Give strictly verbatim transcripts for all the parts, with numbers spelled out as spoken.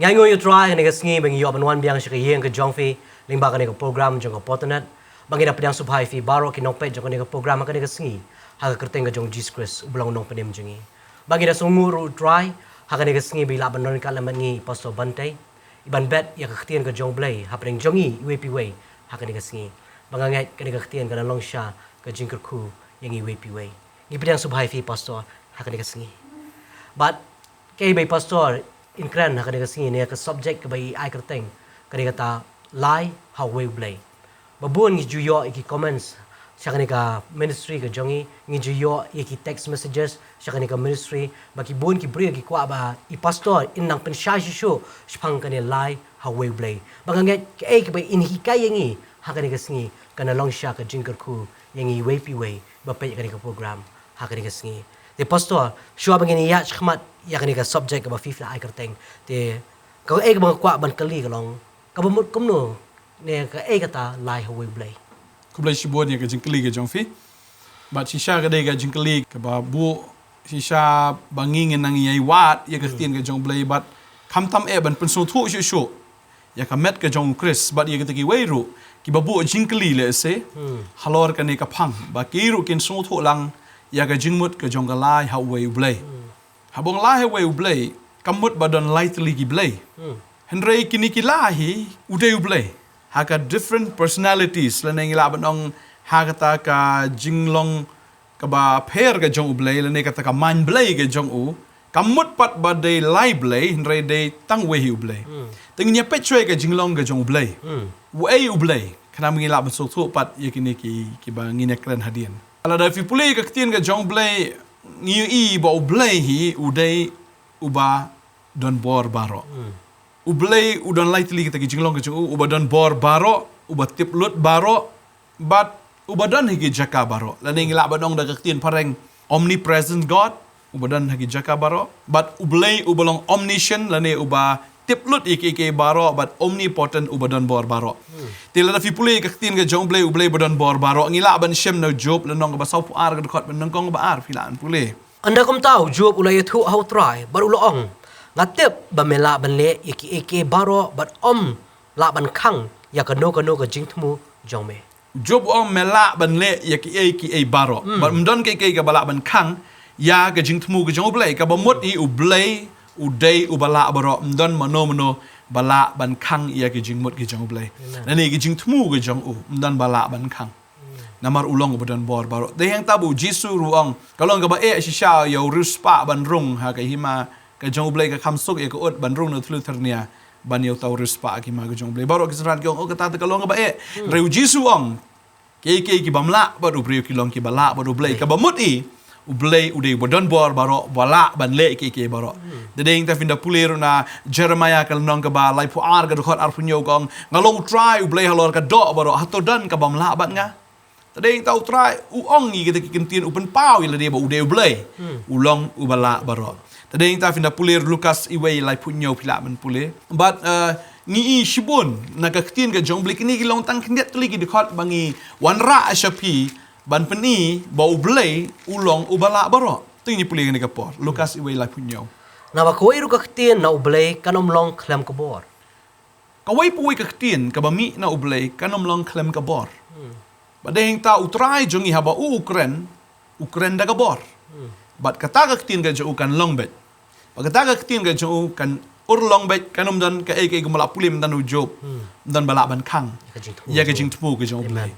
Ngi ainguh ïa u Trai ha kane ka sngi ba ngi ïoh ban wan biang sha ka ïing ka jong phi lyngba kane ka program jong ka Potternet. Ba ngi da pdiang sngewbha ïa phi baroh ki nongpeit jong kane ka program ha kane ka sngi, ha ka kyrteng ka jong Jesus Christ, u ba long u nongpynim jong ngi. Ba ngi da sngewnguh ruh u Trai ha kane ka sngi ba i lah ban don ryngkat lem bad ngi i Pastor Bantei, i ban bet ïa ka ktien ka jong u Blei hapdeng jong ngi iwei pa iwei ha kane ka sngi. Ba nga ngeit kane ka ktien kan long sha ka jingkyrkhu ïa ngi iwei pa iwei. Ngi pdiang sngewbha ïa phi Pastor ha kane ka sngi. Bad kaei ba i Pastor in kren ha kane ka sngi ne ka subject kaba i ai kyrteng, kane kata, Lai ha uwei u Blei. Ba bun ngi ju ïoh ïa ki comments sha kane ka ministry ka jong ngi, ngi ju ïoh ïa ki text messages sha kane ka ministry, ba ki bun ki briew ki kwah ba i Pastor in nang pynshai shuh shuh shaphang kane Lai ha uwei u Blei. Ba nga ngeit kaei kaba in hikai ïa ngi ha kane ka sngi kan long sha ka jingkyrkhu ïa ngi iwei pa iwei ba peit ïa kane ka program ha kane ka sngi. Te Pastor, shuwa ba ngin ïaid shakhmat ïa kane ka subject kaba phi la ai kyrteng, te kaei kaba nga kwah ban kylli ka long, kaba mut kumno ne kaei kata Lai ha uwei u Blei? Khublei shibun ïa ka jingkylli ka jong phi. Bad shisha ka dei ka jingkylli kaba buh shisha ba ngi ngin nang ïai wad ïa ka ktien ka jong u Blei, bad khamtam eh ban pynsngewthuh shuh shuh ïa ka met ka jong u Khrist bad ïa kita kiwei ruh kiba buh jingkylli lehse halor kane ka phang, ba ki ruh kin sngewthuh lang ïa ka jingmut ka jong ka Lai ha uwei u Blei. Haba ong Lai ha uwei u Blei, kam mut ba don lai tylli ki blei. Hynrei kine ki lai hi u dei u Blei ha ka different personalities, lane ngi lah ban ong ha kata ka jinglong kaba pher ka jong u Blei, lane kata ka main Blei ka jong u. Kam mut pat ba dei lai blei, hynrei dei tang uwei hi u Blei. Te ngin ïa peit shuwa ïa ka jinglong ka jong u Blei. Uei u Blei? Khnang ba ngi lah ban sngewthuh pat ïa kine ki, kiba ngin ïa kren hadien. Lada phi pule ïa ka ktien ka jong u Blei, ngi ïohi ba u Blei hi u dei uba don bor baroh. U Blei u don lai tylli kita ki jinglong ka jong u, uba don bor baroh, uba tip lut baroh, bad uba don ha ki jaka baroh. Lane ngi lah ban ong da ka ktien phareng omnipresent God, uba don ha ki jaka baroh. Bad u Blei uba long omniscient, lane uba tip lut ïa kiei kiei baroh, bad omnipotent, uba don bor baroh. Te lada phi pule ïa ka ktien ka jong u Blei, u Blei uba don bor baroh, ngi lah ban shem na u Job, lynnong kaba sawphew ar, ka dkhot ba nyngkong bad ba ar, phi lah ban pule. Ynda kumta u Job u la ïathuh ha u Trai bad u la ong, nga tip ba me lah ban leh ïa kiei kiei baroh bad ym lah ban khang ïa kano kano ka jingthmu jong me. Job u ong me lah ban leh ïa kiei kiei baroh bad ym don kiei kiei kaba lah ban khang ïa ka jingthmu ka jong u Blei. Kaba mut hi u Blei u dei uba lah baroh, ym don mano mano ba lah ban khang ïa ka jingmut ka jong u Blei. Lane ka jingthmu ka jong u ym don ba lah ban khang. Namar u long uba don bor baroh. Dei hangta ba u Jisu ruh u ong, ka long kaba eh shisha ïa u riewspah ban rung ha ka hima ka jong u Blei, ka kham suk ïa ka ut ban rung na u thlu thyrnia ban ïa uta u riewspah ha ka hima ka jong u Blei. Baroh ki synran ki ong, oh, kata te ka long kaba eh. Hynrei u Jisu u ong, kiei kiei kibym lah bad u briew ki long kiba lah bad u Blei. Kaba mut hi u Blei u dei uba don bor baroh, ba lah ban leh kiei kiei baroh. Te dei hangta phin da pule ruh na Jeremiah ka lynnong kaba laiphew ar, ka dkhot arphew hynñiew, ka ong, nga long u Trai u Blei halor ka doh baroh, hato don kabym lah bad nga? Te dei hangta u Trai u ong ïa kita ki ktien, u pynpaw ïa lade ba u dei u Blei. U long uba lah baroh. Te dei hangta phin da pule ruh Lukas iwei, laiphew hynñiew, phi lah ban pule. Bad, eh, ngi i shibun na ka ktien ka jong u Blei, kine ki long tang khyndiat tylli ki dkhot ba ngi wanrah sha phi ban pyni ba u Blei u long uba lah baroh. To ngin pule kane ka por. Lukas iwei, laiphew hynñiew. Naba kawei ruh ka ktien na u Blei kan ym long khlem ka bor. Kawei pa wei ka ktien kaba mih na u Blei kan ym long khlem ka bor. Bad dei hangta u Trai jong ngi haba u, u kren, u kren da ka bor. Bad kata ka ktien ka jong u kan long beit. Bad kata ka ktien ka jong u kan urlong beit, kan ym don kaei kaei, kumba la pule mynta na u Job. Ym don ba lah ban khang ïa ka jingthmu ka jong u Blei.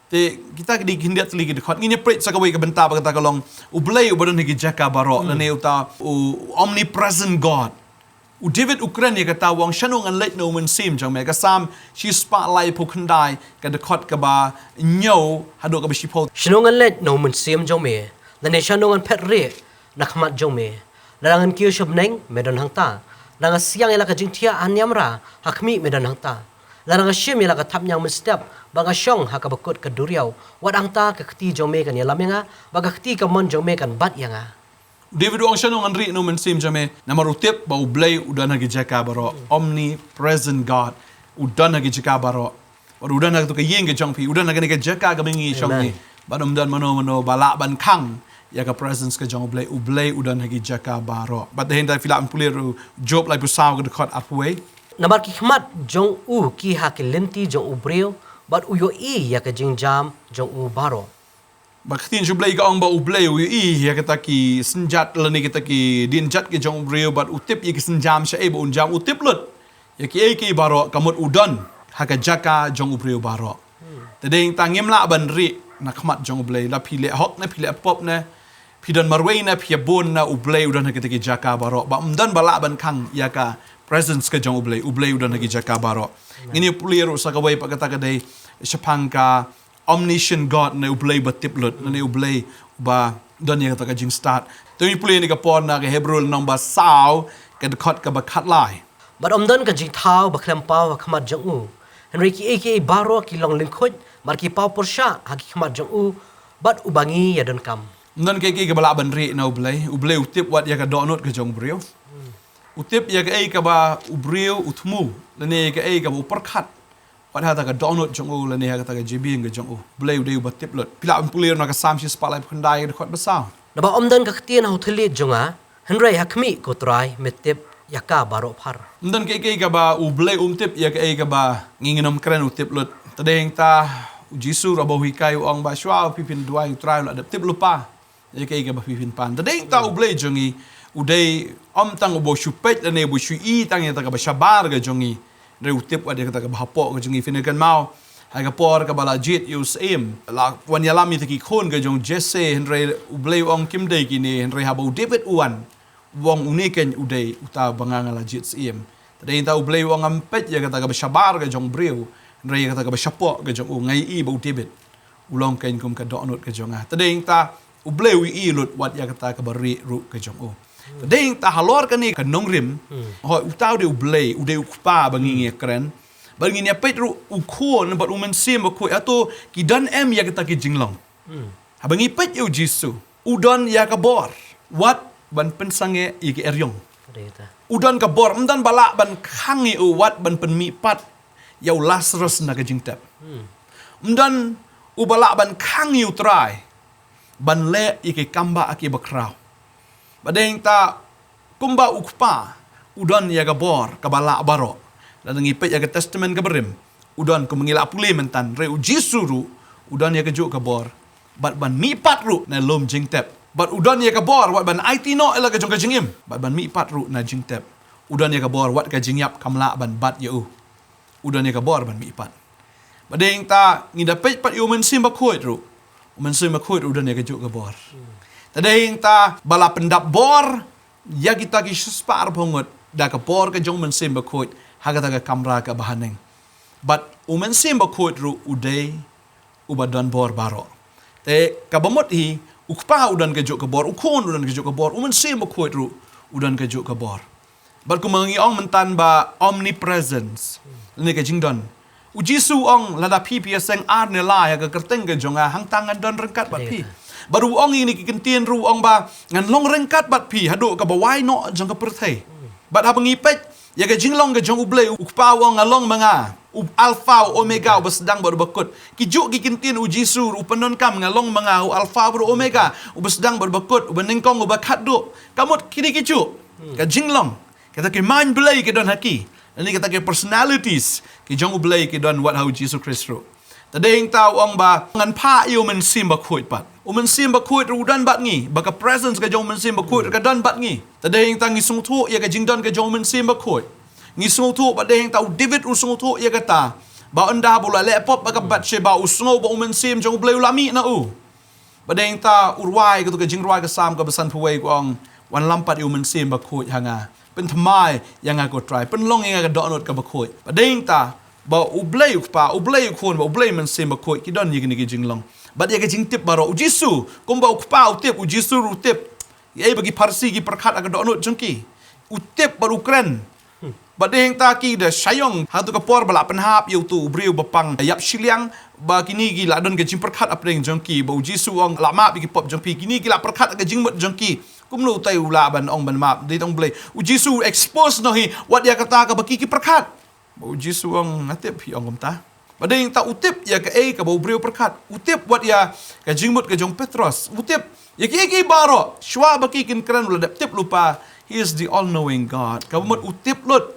Te kita ki dei khyndiat tylli ki dkhot, ngin ïa peit sa kawei ka bynta ba kata ka long u Blei uba don ha ki jaka baroh, lane uta u omnipresent God. U David u kren ïa kata, u ong, shano ngan leit na u Mynsiem jong me. Ka Salm shispah laiphew khyndai, ka dkhot kaba hynñiew haduh kaba shiphew. Shano ngan leit na u Mynsiem jong me, lane shano ngan phet rieh na khmat jong me? Lada ngan kiew sha bneng, me don hangta. Lada nga siang ïa la ka jingthiah ha niamra, ha khmih me don hangta. Lada nga shim ïa la ka thapniang mynstep, bad nga shong ha kaba kut ka duriaw, wat hangta ka kti jong me kan ïalam ïa nga, bad ka kti kamon jong me kan bat ïa nga. U David u ong, shano ngan rieh na u Mynsiem jong me? Namar u tip ba u Blei u don ha ki jaka baroh, omnipresent God, u don ha ki jaka baroh. Bad u don ha kato ka ïing ka jong phi, u don ha kane ka jaka kaba ngi shong hi. Bad ym don mano mano ba lah ban khang ïa ka presence ka jong U Blei, U Blei u don ha ki jaka baroh. Bad te hynda phi lah ban pule ruh Job laiphew saw ka dkhot arphew wei. Namar ki khmat jong u ki ha ki lynti jong u briew, bad u ïohi ïa ka jingjam jong u baroh. Ba ka ktien jong U Blei ka ong ba U Blei u ïohi ïa kita ki synjat lane kita ki dienjat ki jong u briew, bad u tip ïa ki synjam shaei ba un jam, u tip lut ïa kiei kiei baroh, ka mut u don ha ka jaka jong u briew baroh. Te dei ta ngim lah ban rieh na khmat jong U Blei, la phi leh hok ne phi leh pop ne, phi don marwei ne phi bun ne, U Blei u don ha kita ki jaka baroh. Ba ym don ba lah ban khang ïa ka presence ka jong U Blei, U Blei u don ha ki jaka baroh. Ngin ïa pule ruh sa kawei pat, kata ka dei shaphang ka omniscient God, ne U Blei ba tip lut, ne U Blei ba don ïa kata ka jingstad. Te ngin pule ïa kane ka por na ka Hebru lynnong ba saw ka dkhot kaba khatlai. Bad ym don ka jingthaw ba khlem paw ha khmat jong u. Hynrei kiei kiei baroh ki long lyngkhuit, bad ki paw pyrshah ha ki khmat jong u, bad uba ngi ïa donkam. Ym don kiei kiei kaba lah ban rieh na U Blei, U Blei u tip wat ïa ka dohnud ka jong u briew. U tip ïa kaei kaba u briew u thmu, lane ïa kaei kaba u pyrkhat. Wat ha kata ka dohnud jong u lane ha kata ka jingbieng ka jong u. U Blei u dei uba tip lut. Phi lah ban pule na ka Salm shispah laiphew khyndai ka dkhot ba saw. Naba ym don ka ktien ha u thylliej jong nga, hynrei ha khmih ko Trai me tip ïa ka baroh phar. Ym don kiei kiei kaba U Blei um tip, ïa kaei kaba ngi ngin ym kren u tip lut. Te dei ta u Jisu ruh haba u hikai u ong ba shuwa phi phin duwai u Trai u la dep tip lypa ïa kaei kaba phi phin pan. Te dei ta U Blei jong ngi u dei ym tang uba shu peit lane uba shu i tang ïa kata kaba shabar ka jong ngi. Hynrei u tip wat ïa kata kaba hapoh ka jong ngi. Phin ïa kynmaw ha ka por kaba la jied ïa u syiem, la wan ïalam ïa kita ki khun ka jong u Jesse, hynrei U Blei u ong kim dei kine, hynrei haba u David u wan, u ong une keiñ u dei uta ba nga nga la jied syiem. Te dei ta U Blei u ong ngam peit ïa kata kaba shabar ka jong u briew, hynrei ïa kata kaba shapoh ka jong u, nga ïohi ba u David u long keiñ kum ka dohnud ka jong nga. Te dei ta U Blei u ïohi lut wat ïa kata kaba rieh ruh ka jong u. Te dei ta halor kane ka nongrim, hooid uta u dei U Blei, u dei U Kpa ba ngi ngi ïa kren. Bad ngin ïa peit ruh U Khun bad U Mynsiem Bakhuid hato ki don em ïa kita ki jinglong. Haba ngi peit ïa u Jisu, u don ïa ka bor wat ban pynsangeh ïa ki eriong. Dei ta. U don ka bor, ym don ba lah ban khang ïa u wat ban pynmihpat ïa u Lasarus na ka jingtep. Ym don uba lah ban khang ïa u Trai ban leh ïa ki kam ba ki bakhraw. Ba dei ta kumba U Kpa u don ïa ka bor kaba lah baroh. Lada ngi peit ïa ka Testament kaba rim, u don, kumba ngi la pule mynta, hynrei u Jisu ruh u don ïa kajuh ka bor bad ban mihpat ruh na lum jingtep. Bad u don ïa ka bor wat ban aiti noh ïa la ka jong ka jingim, bad ban mihpat ruh na jingtep. U don ïa ka bor wat ka jingïap kam lah ban bat ïa u. U don ïa ka bor ban mihpat. Ba dei ta ngi da peit pat ïa U Mynsiem Bakhuid ruh, U Mynsiem Bakhuid ruh u don ïa kajuh ka bor. Te dei ta ba la pyndap bor ïa kita ki shispah arphew ngut da ka bor ka jong U Mynsiem Bakhuid ha kata ka kamra kaba haneng. Bad U Mynsiem Bakhuid ruh u dei uba don bor baroh. Te kaba mut hi, U Kpa u don kajuh ka bor, U Khun u don kajuh ka bor, U Mynsiem Bakhuid ruh u don kajuh ka bor. Bad kumba ngi ong mynta ba omnipresence, lane ka jingdon. U Jisu u ong lada phi phi ïaseng ar ne lai ha ka kyrteng ka jong nga, hangta ngan don ryngkat bad phi. Bad u ong ïa kine ki kyntien ruh u ong ba ngan long ryngkat bad phi haduh kaba wai noh jong ka pyrthei. Bad haba ngi peit ïa ka jinglong ka jong U Blei, U Kpa u ong nga long ma nga, u Alpha u Omega, uba sdang bad uba kut. Kijuh ki kyntien u Jisu ruh u pyndonkam, nga long ma nga, u Alpha bad u Omega, uba sdang bad uba kut, uba nyngkong uba khatduh. Ka mut kine kijuh ka jinglong, kita ki main Blei ki don ha ki, lane kita ki personalities ki jong U Blei ki don wat ha u Jisu Khrist ruh. Te dei ta u ong ba ngan phah ïa U Mynsiem Bakhuid pat. U Mynsiem Bakhuid ruh u don bad ngi, ba ka presence ka jong U Mynsiem Bakhuid ruh ka don bad ngi. Te dei ta ngi sngewthuh ïa ka jingdon ka jong U Mynsiem Bakhuid. Ngi sngewthuh ba dei ta u David u sngewthuh ïa kata, ba ynda ba u la leh pop bad ka Bathsheba u sngew ba U Mynsiem jong U Blei u la mih na u. Ba dei ta u rwai kato ka jingrwai ka Salm kaba sanphew wei ka ong, wanlam pat ïa U Mynsiem Bakhuid ha nga, pynthymmai ïa nga ko Trai, pynlong ïa nga ka dohnud kaba khuid. Ba dei ta ba U Blei U Kpa, U Blei U Khun bad U Blei Mynsiem Bakhuid ki don ïa kine ki jinglong. Bad ïa ka jingtip baroh, u Jisu kumba U Kpa u tip, u Jisu ruh u tip ïa ei ba ki Pharisi ki pyrkhat ha ka dohnud jong ki. U tip bad u kren. Bad dei ta ki da shah ïong ha tu ka por ba la pynhap ïa utu u briew ba pang ïap shiliang, ba kine ki la don ka jingpyrkhat hapdeng jong ki, ba u Jisu u ong la map ïa ki pop jong phi. Kine ki la pyrkhat ha ka jingmut jong ki, kumno utai u lah ban ong ban map? Dei tang U Blei. U Jisu u expose noh hi wat ïa kata kaba ki ki pyrkhat. Ba u Jisu u ong nga tip phi ong kumta. Ba dei ta u tip ïa kaei kaba u briew pyrkhat. U tip wat ïa ka jingmut ka jong Petros. U tip Ïa kiei kiei baroh, shuwa ba ki kin kren u la dep tip lypa, he is the all-knowing God. Kaba mut u tip lut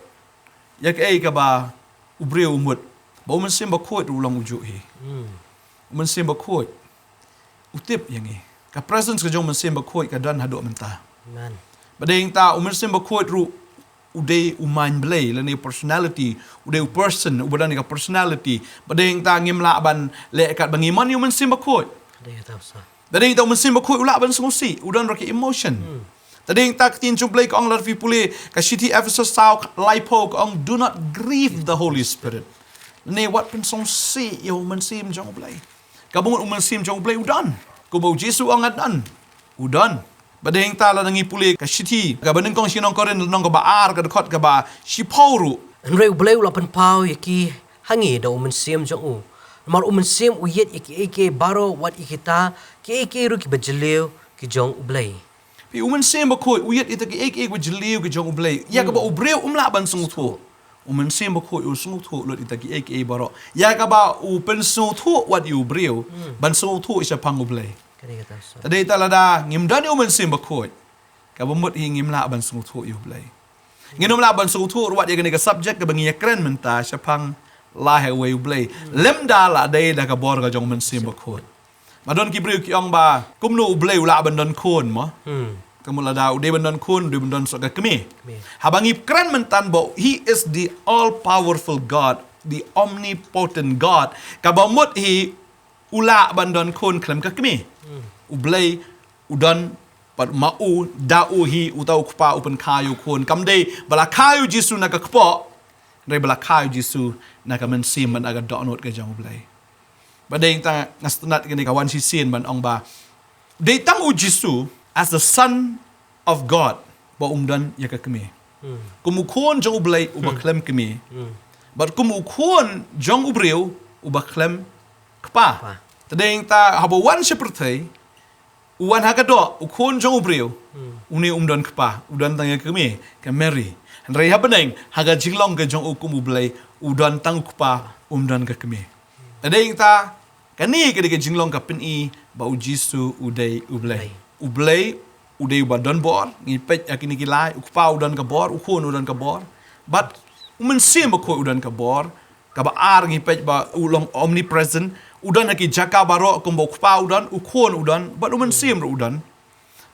ïa kaei kaba u briew u mut. Ba u Mynsiem Bakhuid ruh u long ujuh hi. U Mynsiem Bakhuid u tip ïa ngi. Ka presence ka jong u Mynsiem Bakhuid ka don haduh mynta. Ba dei hangta u Mynsiem Bakhuid ruh u dei u main Blei, lane personality, u dei u person, uba don ïa ka personality. Ba dei hangta ngim lah ban leh katba ngi mon ïa u Mynsiem Bakhuid. Ba dei hangta u Mynsiem Bakhuid u lah ban sngewsih, u don ruh ki emotion. Ba dei hangta ka ktien jong u Blei ka ong, lada phi pule ka shithi Ephesos saw laiphew ka ong, "Do not grieve the Holy Spirit." Lane wat pynsngewsih ïa u Mynsiem jong u Blei. Kaba mut u Mynsiem jong u Blei u don. Kumba u Jisu u ong, "Nga don." U don. Ba dei hangta lada ngi pule ka shithi kaba nyngkong sha ki nong Korinth, lynnong kaba ar, ka dkhot kaba shiphew ruh. Hynrei u Blei u la pynpaw ïa ki ha ngi da u Mynsiem jong u. Namar u Mynsiem u ïeit ïa kiei kiei baroh, wat ïa kita kiei kiei ruh kiba jylliew ki jong u Blei. Phi, u Mynsiem Bakhuid u ïeit ïa kita kiei kiei kiba jylliew ki jong u Blei. Ïa kaba u briew um lah ban sngewthuh, u Mynsiem Bakhuid u sngewthuh lut ïa kita kiei kiei baroh. Ïa kaba u pynsngewthuh wat ïa u briew, ban sngewthuh shaphang u Blei. Ka dei kata, so. Ta dei ta lada ngim don ïa u Mynsiem Bakhuid, kaba mut hi ngim lah ban sngewthuh ïa u Blei. Ngin ym lah ban sngewthuh ruh wat ïa kane ka subject kaba ngi ïa kren mynta shaphang la ha uwei u Blei. Lymda la dei da ka bor ka jong u Mynsiem Bakhuid. Ba don ki briew ki ong ba kumno u Blei u lah ban don khun mo. Ka mut lada u dei ban don khun, u dei ban don soh ka kmie. Haba ngi kren mynta ba he is the all powerful God, the omnipotent God. Kaba mut hi u lah ban don khun khlem ka kmie. U Blei u don, bad ma u, da u hi uta u kpa u pynkha ïa u khun. Kam dei ba la kha ïa u Jisu na ka kpoh, hynrei ba la kha ïa u Jisu na ka mynsiem bad na ka dohnud ka jong u Blei. Ba dei hangta nga sngewtynnat kane ka wan shisien ban ong ba dei tang u Jisu as the Son of God ba um don ïa ka kmie. Kum u khun jong u Blei uba khlem kmie. Bad kum u khun jong u briew uba khlem kpa. Ta dei hangta haba wan sha pyrthei, u wan ha ka doh, u khun jong u briew, une um don kpa, u don tang ïa ka kmie, ka Mary. Hynrei ha bneng, ha ka jinglong ka jong u kum u Blei, u don tang u kpa, um don ka kmie. Ta dei hangta, kane ka dei ka jinglong ka pyni ba u Jisu u dei u Blei. U Blei u dei uba don bor, ngi peit ïa kine ki lai, u kpa u don ka bor, u khun u don ka bor. Bad u Mynsiem Bakhuid u don ka bor. Kaba ar ngi peit ba u long omnipresent, u don ha ki jaka baroh, kumba u kpa u don, u khun u don, bad u mynsiem ruh u don.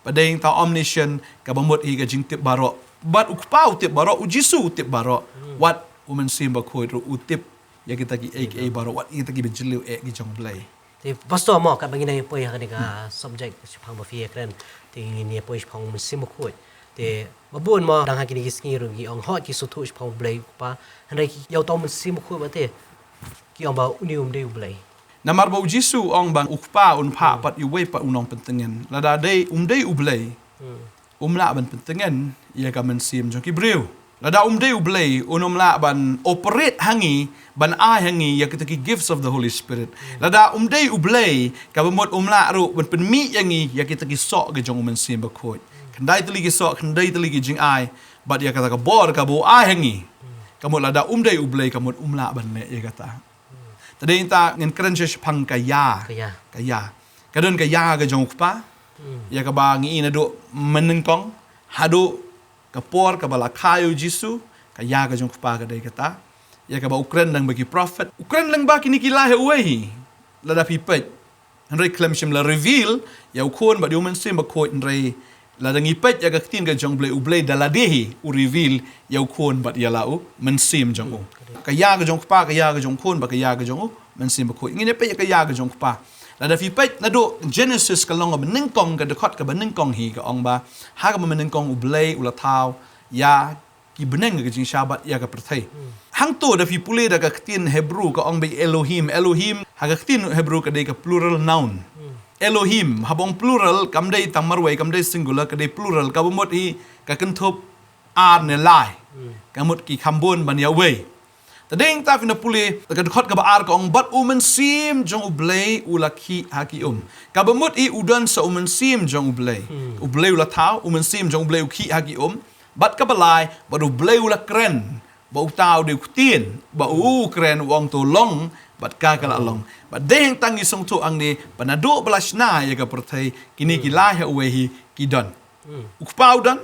Ba dei hangta omniscient, kaba mut hi ka jingtip baroh. Bad u kpa u tip baroh, u Jisu u tip baroh. Wat u Mynsiem Bakhuid ruh u tip ïa kita kiei kiei baroh, wat ïa kita kiba jylliew eh ki jong u Blei. Te Pastor mo, katba ngin ïa poi ha kane ka subject shaphang ba phi ïa kren, te ngin ïa poi shaphang u Mynsiem Bakhuid. Te ba bun mo dang ha kine ki sngi ruh ki ong hooid ki sngewthuh shaphang u Blei u Kpa, hynrei ki ïa uta u Mynsiem Bakhuid ba te ki ong ba une um dei u Blei. Namar ba u Jisu u ong ba u Kpa un phah pat ïa uwei pat u nongpyntngen. Lada dei um dei u Blei, um lah ban pyntngen ïa ka mynsiem jong ki briew. Lada um dei u Blei, un ym lah ban operate ha ngi, ban ai ha ngi ïa kita ki gifts of the Holy Spirit. Lada um dei u Blei, kaba mut um lah ruh ban pynmih ïa ngi ïa kita ki soh ki jong u Mynsiem Bakhuid. Khyndai tylli ki soh, khyndai tylli ki jingai, bad ïa kata ka bor kaba u ai ha ngi. Ka mut lada um dei u Blei, ka mut um lah ban leh ïa kata. Ta dei ta ngin kren sha shaphang ka ïa. Ka ïa. Ka ïa. Ka don ka ïa ka jong u Kpa. Ïa kaba ngi i naduh mynnyngkong haduh ka por kaba la kha ïa u Jisu, ka ïa ka jong u Kpa ka dei kata. Ïa kaba u kren lang ba ki prophet. U kren lang ba kine ki la ha uwei hi. Lada phi peit. Hynrei khlem shym la reveal ïa u Khun bad ïa u Mynsiem Bakhuid, hynrei lada ngi peit ïa ka ktien ka jong u Blei, u Blei da lade hi u reveal ïa u Khun bad ïa la u Mynsiem jong u. Ka ïa ka jong u Kpa, ka ïa ka jong u Khun bad ka ïa ka jong u Mynsiem Bakhuid. Ngin ïa peit ïa ka ïa ka jong u Kpa. Lada phi peit naduh Genesis ka lynnong ba nyngkong, ka dkhot kaba nyngkong hi, ka ong ba ha kaba nyngkong u Blei u la thaw ïa ki bneng, ka jingshisha bad ïa ka pyrthei. Hangto da phi pule da ka ktien Hebrew ka ong ba Elohim. Elohim ha ka ktien Hebrew ka dei ka plural noun. Elohim, haba ong plural, kam dei tang marwei, kam dei singular, ka dei plural, kaba mut hi ka kynthup ar ne lai. Ka mut ki kham bun ban ïa uwei. Ta dei ta phin da pule da ka dkhot kaba ar ka ong, bad u Mynsiem jong u Blei u la khih ha ki um. Kaba mut hi u don sa u Mynsiem jong u Blei. U Blei u la thaw, u Mynsiem jong u Blei u khih ha ki um. Bad kaba lai, bad u Blei u la kren Ba uta u dei u ktien, ba u kren u ong to long, bad ka ka la long. Bad dei hangta ngi sngewthuh hangne, ba naduh ba la shna ïa ka pyrthei, kine ki lai ha uwei hi ki don. U Kpa u don,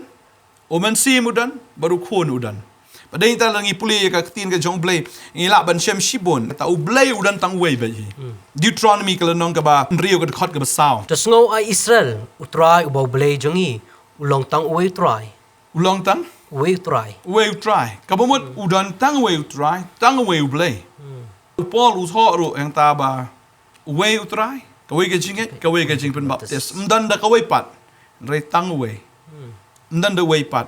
U Mynsiem u don, bad U Khun u don. Bad dei hangta lada ngi pule ïa ka ktien ka jong U Blei, ngi lah ban shem shibun, ta U Blei u don tang uwei beit hi. Deuteronomy ka lynnong kaba hynriew ka dkhot kaba saw. To sngew, A Israel, U Trai uba U Blei jong ngi, u long tang uwei U Trai. U long tang? Uwei U Trai. Uwei U Trai. Kaba mut u don tang uwei U Trai, tang uwei U Blei. U Paul u thoh ruh hangta ba uwei U Trai, kawei ka jingngeit, kawei ka jingpynbaptis. Ym don da kawei pat. Hynrei tang uwei. Ym don da uwei pat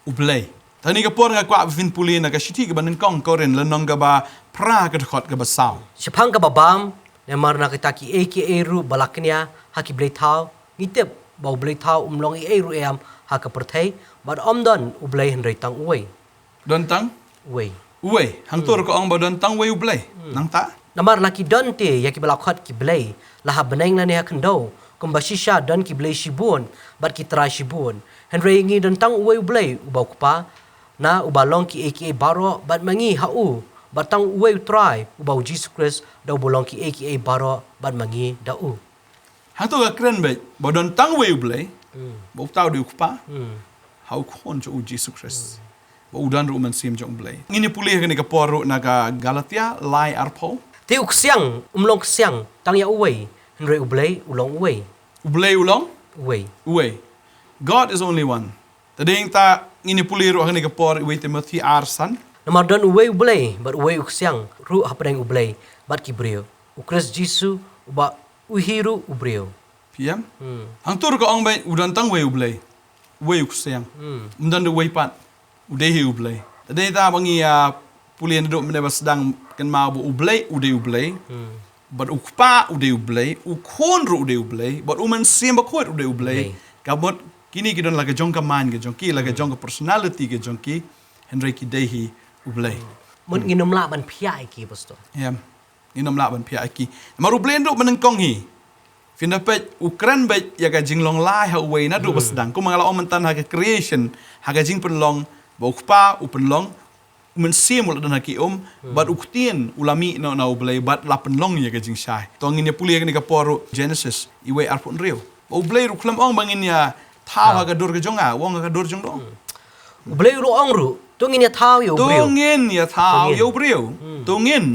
U Blei. Te kane ka por nga kwah ba phin pule na ka shithi kaba nyngkong Korinth lynnong kaba phra ka dkhot kaba saw. Shaphang kaba bam, namar na kita kiei kiei ruh ba la kñia ha ki blei thaw, ngi tip ba U Blei thaw um long ei ei ruh em ha ka pyrthei, bad ym don U Blei hynrei tang uwei. Don tang? Uwei. Uwei. Hangto ruh ka ong ba don tang uwei U Blei. Nangta? Namar la ki don te ïa kiba la khot ki blei, la ha bneng lane ha khyndew, kumba shisha don ki blei shibun, bad ki trai shibun. Hynrei ngi don tang uwei U Blei, uba U Kpa, na uba long kiei kiei baroh, bad ma ngi ha u, bad tang uwei U Trai, uba U Jisu Khrist, da uba long kiei kiei baroh, bad ma ngi da u. Hangto ka kren beit ba don tang uwei U Blei, ba uta u dei U Kpa, ha U Khun jong u Jisu Khrist, ba u don ruh U Mynsiem jong U Blei. Ngin ïa pule ha kane ka por ruh na ka Galatia lai arphew. Te u ksiang um long ksiang tang ïa uwei, hynrei U Blei u long uwei. U Blei u long? Uwei. Uwei. God is only one. Te dei hangta ngin ïa pule ruh ha kane ka por uwei Timothi ar san. Namar don uwei U Blei, bad uwei u ksiang ruh hapdeng U Blei bad ki briew, U Khrist Jisu, uba u hi ruh u briew. Phi ïam? Hangto ruh ka ong beit u don tang uwei U Blei, uwei u ksiang. Ym don da uwei pat, u dei hi U Blei. Te dei hangta ba ngi ïa pule naduh mynne ba sdang, kynmaw ba U Blei u dei U Blei. Bad U Kpa u dei U Blei, U Khun ruh u dei U Blei, bad U Mynsiem Bakhuid u dei U Blei. Blei. Ka mut kine ki don la ka jong ka mind ka jong ki, la ka jong ka personality ka jong ki, hynrei ki dei hi U Blei. Mut ngin ym lah ban phiah ïa ki, Pastor. Ïam. Ngin ym lah ban phiah ïa ki. Namar U Blei ruh mynnyngkong hi. Phin da peit u kren beit ïa ka jinglong lai ha uwei naduh ba sdang. Kumba nga la ong mynta ha ka creation, ha ka jingpynlong, ba U Kpa u pynlong, U Mynsiem u la don ha ki um, bad u Ktien u la mih noh na U Blei, bad la pynlong ïa ka jingshai. To ngin ïa pule ïa kane ka por ruh Genesis, uwei arphew hynriew. Ba U Blei ruh khlem ong ba ngin ïa thaw ha ka dur ka jong nga, u ong ha ka dur jong no. U Blei u la ong ruh, to ngin ïa thaw ïa u briew. To ngin ïa thaw ïa u briew. To ngin,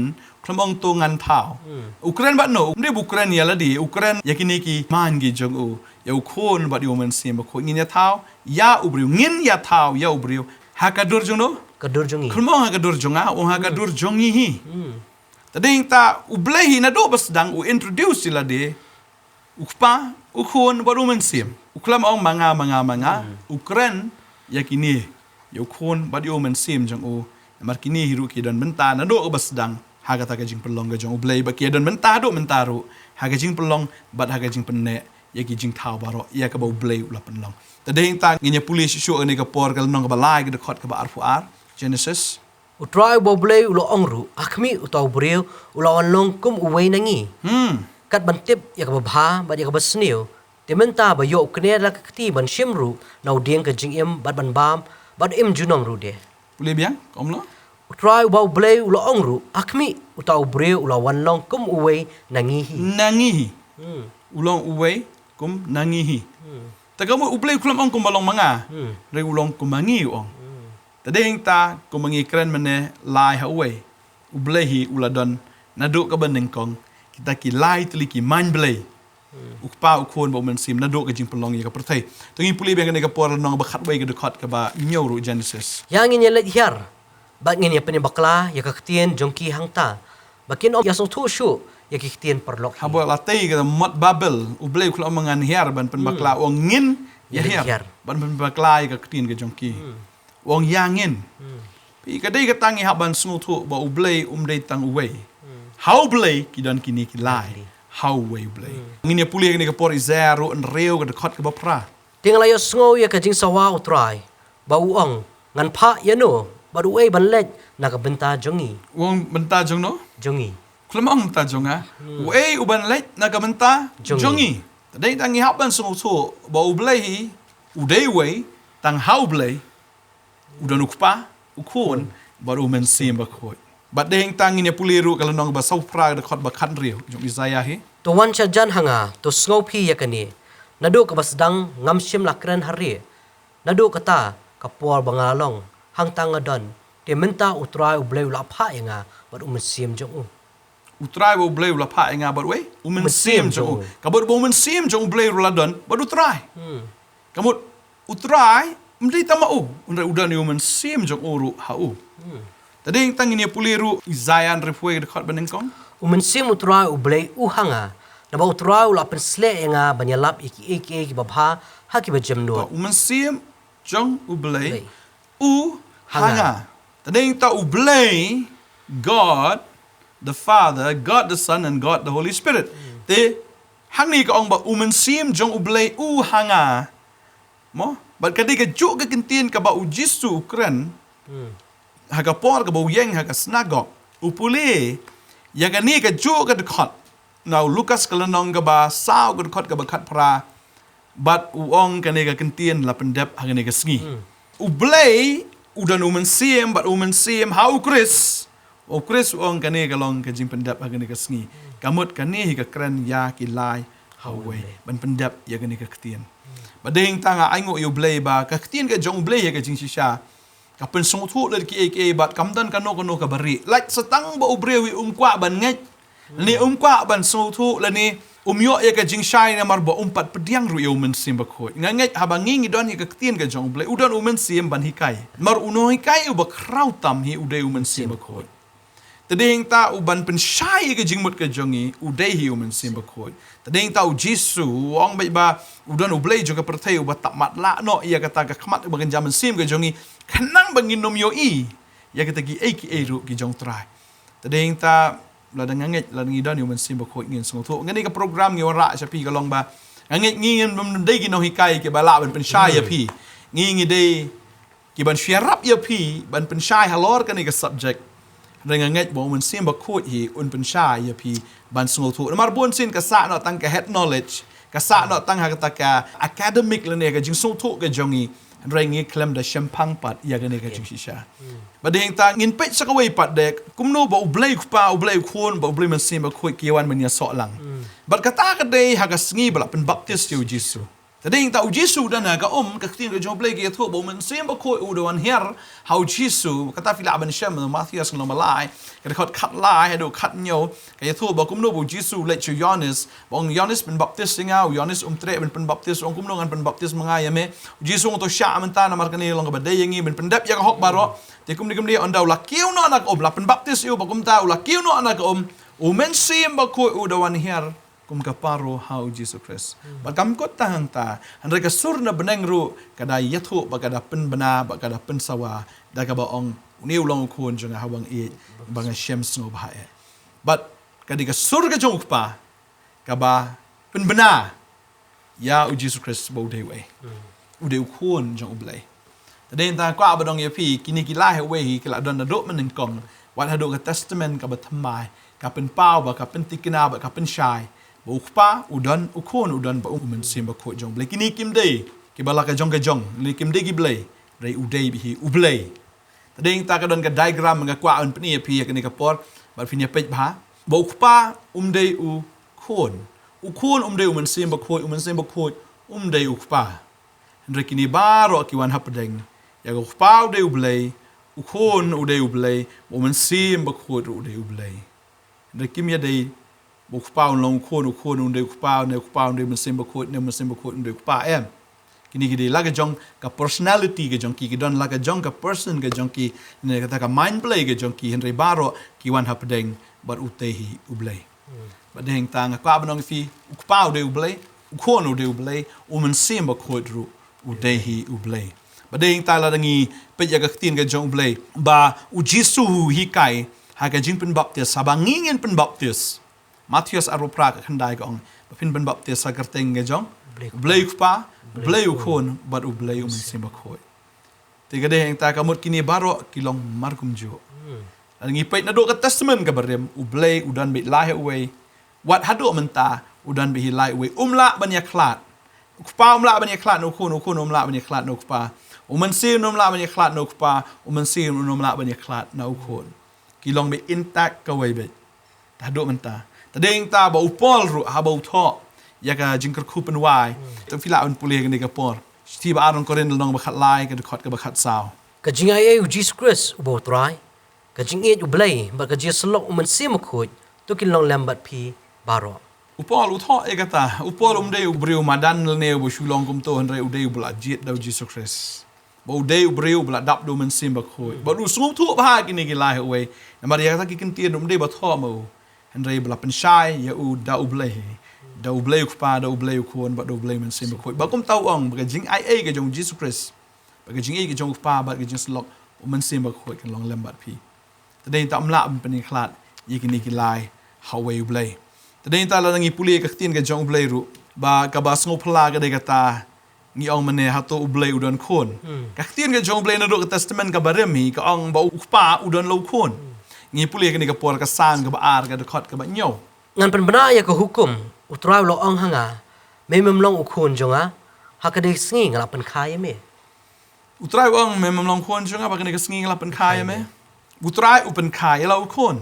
khlem ong to ngan thaw. U kren bad no, um dei ba u kren ïa lade, u kren ïa kine ki mind ki jong u. Ïa U Khun bad ïa U Mynsiem Bakhuid, ngin ïa thaw ïa u briew, ngin ïa thaw ïa u briew. Ha ka dur jong no? Ka dur jong ngi. Khlem ong ha ka dur jong nga, ong ha ka dur jong ngi hi. Te dei hangta U Blei hi naduh ba sdang u introduce ïa lade. U Kpa, U Khun, bad U Mynsiem. U khlem ong ma nga, ma nga, ma nga. U kren ïa kine, ïa U Khun bad ïa U Mynsiem jong u. Namar kine hi ruh ki don bynta naduh ba sdang ha kata ka jingpynlong ka jong U Blei, bad ki don bynta haduh mynta ruh ha ka jingpynlong bad ha ka jingpynneh ïa ki jingthaw baroh ïa kaba U Blei u la pynlong. Te dei hangta ngin ïa pule shuh shuh ha kane ka por ka lynnong kaba lai ka dkhot kaba arphew ar, Genesis. U Trai uba U Blei u la ong ruh, ha khmih uta u briew u la wan long kum uwei na ngi. Hmm. Kat ban tip ïa kaba bha bad ïa kaba sniew. Te mynta ba ïoh u kner la ka kti ban shim ruh na u dieng ka jingim bad ban bam bad im junom ruh de. Pule biang, ka ong la? U Trai uba U Blei u la ong ruh, ha khmih uta u briew u la wan long kum uwei na ngi hi. Na ngi hi. Hmm. U long uwei kum na ngi hi. Hmm. Te ka mut U Blei u khlem ong kumba long ma nga. Hmm. Hynrei u long kum ma ngi u ong. Hmm. Te dei hangta kumba ngi kren mynne lai ha uwei. U Blei hi u la don naduh kaba nyngkong, kita ki lai tylli ki mind blei. Hmm. U Kpa, U Khun bad U Mynsiem naduh ka jingpynlong ïa ka pyrthei. To ngin pule biang kane ka por lynnong ba khatwei ka dkhot kaba hynñiew ruh Genesis. Ïa ngin ïa leit hiar, bad ngin ïa pynbakla ïa ka ktien jong ki hangta, ba kin ym ïa sngewthuh shuh ïa ki ktien paralok hi. Haba la tei ka mot Babel, U Blei u khlem ong ngan hiar ban pynbakla, u ong ngin ïa hiar ban pynbakla ïa ka ktien ka jong ki. Hmm. U ong ïa ngin. Hmm. Phi, ka dei kata ngi hap ban sngewthuh ba U Blei um dei tang uwei. Hmm. Ha U Blei ki don kine ki lai. Exactly. Ha uwei U Blei. Hmm. Ngin ïa pule kane ka por Isaiah ruh hynriew ka dkhot kaba phra. Te nga la ïohsngew ïa ka jingsawa U Trai, ba u ong, ngan phah ïa no, bad uei ban leit na ka bynta jong ngi. U ong bynta jong no? Jong ngi. Khlem ong bynta jong nga. Hmm. Uei u ban leit na ka bynta jong ngi. Jong ngi. Te dei tang ngi hap ban sngewthuh ba U Blei hi u dei uwei, tang ha U Blei u don U Kpa, U Khun, bad u Mynsiem Bakhuid. Bad dei hangta ngin ïa pule ruh ka lynnong ba sawphew phra, ka dkhot ba khathynriew jong Isaiah hi. To wan sha jan ha nga, to sngew phi ïa kane. Naduh kaba sdang ngam shym la kren ha ri. Naduh kata ka por ba nga la long, hangta nga don. Te mynta U Trai U Blei u la phah ïa nga bad U Mynsiem jong u. U Trai bad U Blei u la phah ïa nga bad uei? U Mynsiem jong u. Ka mut ba U Mynsiem jong U Blei ruh la don bad U Trai. Hmm. Ka mut U Trai ym dei tang ma u, hynrei u don ïa U Mynsiem jong u ruh ha u. Hmm. Te dei hangta ngin ïa pule ruh Isaiah hynriewphew wei, ka dkhot ba nyngkong. U Mynsiem U Trai U Blei u ha nga. Naba U Trai u la pynshlur ïa nga ban ïalap ïa kiei kiei kiba bha ha kiba jemnud. To, U Mynsiem jong U Blei. Blei. U ha nga. Te dei hangta U Blei, God the Father, God the Son, and God the Holy Spirit. Hmm. Te hangne ka ong ba U Mynsiem jong U Blei u ha nga. Mo? Bad ka dei kajuh ka kyntien kaba U Jisu u kren. Hmm. Ha ka por kaba u ïeng ha ka synagog, u pule ïa kane kajuh ka dkhot. Na u Lukas ka lynnong kaba saw, ka dkhot kaba khatphra. Bad u ong kane ka kyntien la pyndep ha kane ka sngi. Hmm. U Blei u don U Mynsiem, bad U Mynsiem ha U Khrist. U Khrist u ong kane ka long ka jingpyndep ha kane ka sngi. Ka mut kane hi ka kren ïa ki lai ha uwei ban pyndep ïa kane ka ktien. Bad dei hangta nga ainguh ïa U Blei ba ka ktien ka jong U Blei ha ka jingshisha ka pynsngewthuh lade kiei kiei, bad kam don kano kano kaba rieh. Lait sa tang ba u briew hi um kwah ban ngeit, lane um kwah ban sngewthuh, lane um ïoh ïa ka jingshai, namar ba um pat pdiang ruh ïa U Mynsiem Bakhuid. Nga ngeit haba ngi ngi don ïa ka ktien ka jong U Blei, u don U Mynsiem ban hikai. Namar u nonghikai uba khraw tam hi u dei U Mynsiem Bakhuid. Te dei hangta u ban pynshai ïa ka jingmut ka jong ngi, u dei hi U Mynsiem Bakhuid. Te dei hangta U Jisu u ong beit ba u don U Blei jong ka pyrthei uba tap matlah noh ïa kata ka khmat ba kynja mynsiem ka jong ngi, khnang ba ngin ym ïohi ïa kita kiei kiei ruh ki jong U Trai. Te dei hangta lada nga ngeit, lada ngi don ïa U Mynsiem Bakhuid, ngin sngewthuh. Kane ka program ngi wanrah sha phi ka long ba nga ngeit ngi ngin ym dei ki nonghikai kiba lah ban pynshai ïa phi. Ngi ngi dei ki ban shu ïarap ïa phi ban pynshai halor kane ka subject. Hynrei nga ngeit ba U Mynsiem Bakhuid hi un pynshai ïa phi ban sngewthuh. Namar bunsien ka sah noh tang ka head knowledge, ka sah noh tang ha kata ka academic lane ka jingsngewthuh ka jong ngi. Hynrei ngi khlem da shemphang pat ïa kane ka jingshisha. Bad dei hangta ngin peit sa kawei pat de, kumno ba U Blei U Kpa, U Blei U Khun, bad U Blei Mynsiem Bakhuid ki wan ban ïasoh lang. Bad kata ka dei ha ka sngi ba la pynbaptis ïa U Jisu. Te dei hangta U Jisu u don ha ka um, ka ktien ka jong U Blei ka ïathuh ba U Mynsiem Bakhuid u da wan hiar ha U Jisu. Kata phi lah ban shem Mathaios lynnong ba lai, ka dkhot khatlai haduh khathynñiew. Ka ïathuh ba kumno ba U Jisu u leit sha u Ïoannis, ba u ong, Ïoannis, pynbaptis ïa nga. U Ïoannis um treh ban pynbaptis, u ong, kumno ngan pynbaptis ma nga ïa me? U Jisu u ong, to shah mynta, namar kane long kaba dei ïa ngi ban pyndep ïa ka hok baroh. Te kumne kumne, ynda u la kiew noh na ka um, la pynbaptis ïa u, bad kumta u la kiew noh na ka um, U Mynsiem Bakhuid u da wan hiar kum ka paro ha U Jisu Khrist. Bad kam kut tang hangta, hynrei ka sur na bneng ruh ka da ïathuh bad ka da pynbna bad ka da pynsawa da kaba ong, une u long U Khun jong nga uba nga ïeit, uba nga shem sngewbha eh. Bad ka dei ka sur ka jong U Kpa kaba pynbna ïa U Jisu Khrist ba u dei uei. U dei U Khun jong U Blei. Te dei hangta nga kwah ban ong ïa phi, kine ki lai ha uwei hi ki la don naduh mynnyngkong, wat haduh ka Testament kaba thymmai, ka pynpaw bad ka pynthikna bad ka pynshai ba U Kpa u don, U Khun u don bad U Mynsiem Bakhuid jong U Blei. Kine kim dei kiba la ka jong ka jong, lane kim dei ki blei, hynrei u dei beit hi U Blei. Te dei hangta ka don ka diagram nga kwah ban pyni ïa phi ha kane ka por, bad phin ïa peit bha. Ba U Kpa um dei U Khun. U Khun um dei U Mynsiem Bakhuid, U Mynsiem Bakhuid um dei U Kpa. Hynrei kine baroh ki wan hapdeng. Ïa ka U Kpa u dei U Blei, U Khun u dei U Blei, U Mynsiem Bakhuid ruh u dei U Blei. Hynrei kim ïadei ba U Kpa un long U Khun, U Khun un dei U Kpa, ne U Kpa un dei U Mynsiem Bakhuid, ne U Mynsiem Bakhuid un dei U Kpa, em. Kine ki dei la ka jong ka personality ka jong ki, ki don la ka jong ka person ka jong ki, ne kata ka mind Blei ka jong ki, hynrei baroh ki wan hapdeng bad U Trai hi U Blei. Bad dei hangta nga kwah ban ong ïa phi, U Kpa u dei U Blei, U Khun u dei U Blei, U Mynsiem Bakhuid ruh u dei hi U Blei. Bad dei hangta lada ngi peit ïa ka ktien ka jong U Blei ba U Jisu u hikai ha ka jingpynbaptis, haba ngi ngin pynbaptis. Mathaios arphew phra ka khyndai ka ong, ba phin pynbaptis ha ka kyrteng ka jong U Blei U Kpa, U Blei U Khun bad U Blei U Mynsiem Bakhuid. Te ka dei hangta ka mut kine baroh ki long markumjuh. Lada ngi peit naduh ka Testament kaba rim, U Blei u don beit lai ha uwei. Wat haduh mynta u don beit hi lai ha uwei. Um lah ban ïakhlad. U Kpa um lah ban ïakhlad na U Khun, U Khun um lah ban ïakhlad na U Kpa. U Mynsiem um lah ban ïakhlad na u Kpa, u Mynsiem um lah ban ïakhlad na u Khun. Ki long beit intact kawei beit. Haduh mynta. Te dei nangta ba u Paul ruh haba u thoh ïa ka jingkyrkhu pynwai. Te phi lah ban pule kane ka por. Shithi ba ar Korinth lynnong ba khatlai, ka dkhot kaba khatsaw. Ka jingaiei u Jisu Khrist uba u Trai, ka jingïeit u Blei bad ka jingïasyllok u Mynsiem Bakhuid, to kin long lem bad phi baroh. U Paul u thoh ïa kata, u Paul um dei u briew madan lane uba shu long kumto, hynrei u dei uba la jied da u Jisu Khrist. Ba u dei u briew uba la dap da u Mynsiem Bakhuid. Bad u sngewthuh bha kine ki lai ha uwei. Namar ïa kata ki ktien um dei ba thoh ma u. Hynrei ba la pynshai ïa u da u Blei hi. Da u Blei u Kpa, da u Blei u Khun, bad da u Blei u Mynsiem Bakhuid. Ba kumta u ong, ba ka jingaiei ka jong u Jisu Khrist, ba ka jingïeit ka jong u Kpa, bad ka jingïasyllok u Mynsiem Bakhuid kan long lem bad phi. Te dei nangta ym lah ban pynïakhlad ïa kine ki lai ha uwei u Blei. Te dei nangta lada ngi pule ka ktien ka jong u Blei ruh, ba kaba sngewphylla ka dei kata, ngi ong mynne, hato u Blei u don khun. Ka ktien ka jong u Blei naduh ka Testament kaba rim hi ka ong ba u Kpa u don la u Khun. Ngi pule kane ka por, ka Salm kaba ar, ka dkhot kaba hynñiew. Ngan pynbna ïa ka hukum, u Trai u la ong ha nga, me mem long u Khun jong nga, ha kane ka sngi nga la pynkha ïa me. U Trai u ong, me mem long khun jong nga, ba kane ka sngi nga la pynkha ïa me. U Trai u pynkha ïa la u Khun.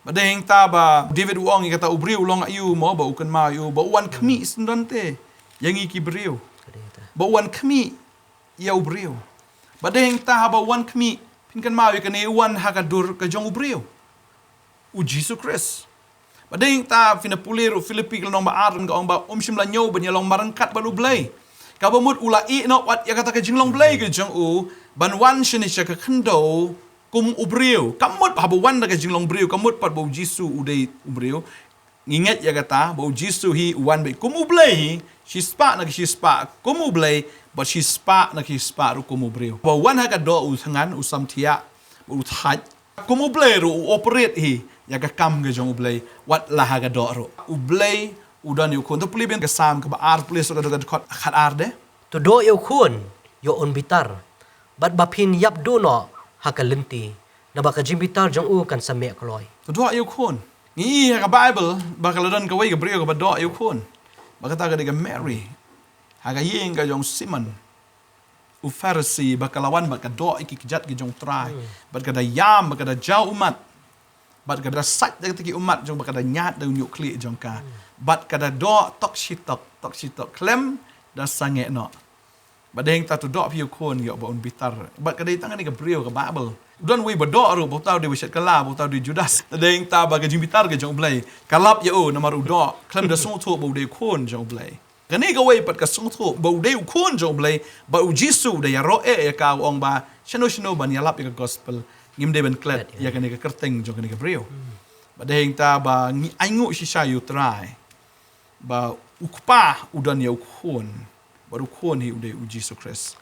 Ba dei hangta ba David u ong ïa kata, u briew u long aïu mo ba u kynmaw ïa u, ba u wan khmih syndon te ïa ngi ki briew. Ba u wan khmih ïa u briew. Ba dei hangta haba u wan khmih, phin kynmaw ïa kane, u wan ha ka dur ka jong u briew, u Jisu Khrist. Ba dei hangta phin pule ruh Philippi ka lynnong ba ar, ka ong ba um shym la ñiew ban ïalong marryngkat bad u Blei. Kaba mut u la ïeh noh wat ïa kata ka jinglong Blei ka jong u, ban wan shane sha ka khyndew kum u briew. Ka mut haba wan da ka jinglong briew, ka mut pat ba u Jisu u dei u briew. Ngi ngeit ïa kata, ba u Jisu hi u wan beit kum u Blei hi, shispah na ki shispah kum u Blei, bad shispah na ki shispah ruh kum u briew. Ba u wan ha ka doh u thngan, u samthiah, u thait. Kum u Blei ruh u operate hi ïa ka kam ka jong u Blei, wat la ha ka doh ruh. U Blei u don ïa u Khun. To pule biang ka Salm kaba ar, pule shuh ka dkhot khatar de. To doh ïa u Khun ïa un bitar, bad ba phin ïap duh noh ha ka lynti, naba ka jingbitar jong u kan sa meh kloi. To doh ïa u Khun. Ngi i ha ka Bible ba ka la don kawei ka briew kaba doh ïa u Khun. Ba kata ka dei ka Mary. Ha ka ïing ka jong Simon u Pharisi, ba ka la wan bad ka doh ïa ki kjat ki jong u Trai. Bad ka da ïam, bad ka da jaw ummat. Bad ka da sait da kita ki ummat jong, bad ka da ñiad da u ñiuhkhlieh jong ka. Bad ka da doh tok shi tok, tok shi tok khlem da sangeh noh. Ba dei hangta to doh phi ïa u Khun ïoh ba un bitar. Bad ka dei tang kane ka briew ka Bible. U don uwei ba doh ruh, ba uta u dei ba shet kylla, ba uta u dei Judas. Dei hangta ba ka jingbitar ka jong u Blei ka lap ïa u namar u doh khlem da sngewthuh ba u dei u Khun jong u Blei. Kane kawei pat ka sngewthuh ba u dei u Khun jong u Blei, ba u Jisu u da ïaroh eh ïa ka, u ong ba shano shano ban ïalap ïa ka gospel, ngim dei ban klet ïa kane ka kyrteng jong kane ka briew. Ba dei hangta ba ngi ainguh shisha ïa u Trai, ba u Kpa u don ïa u Khun, bad u Khun hi u dei u Jisu Khrist.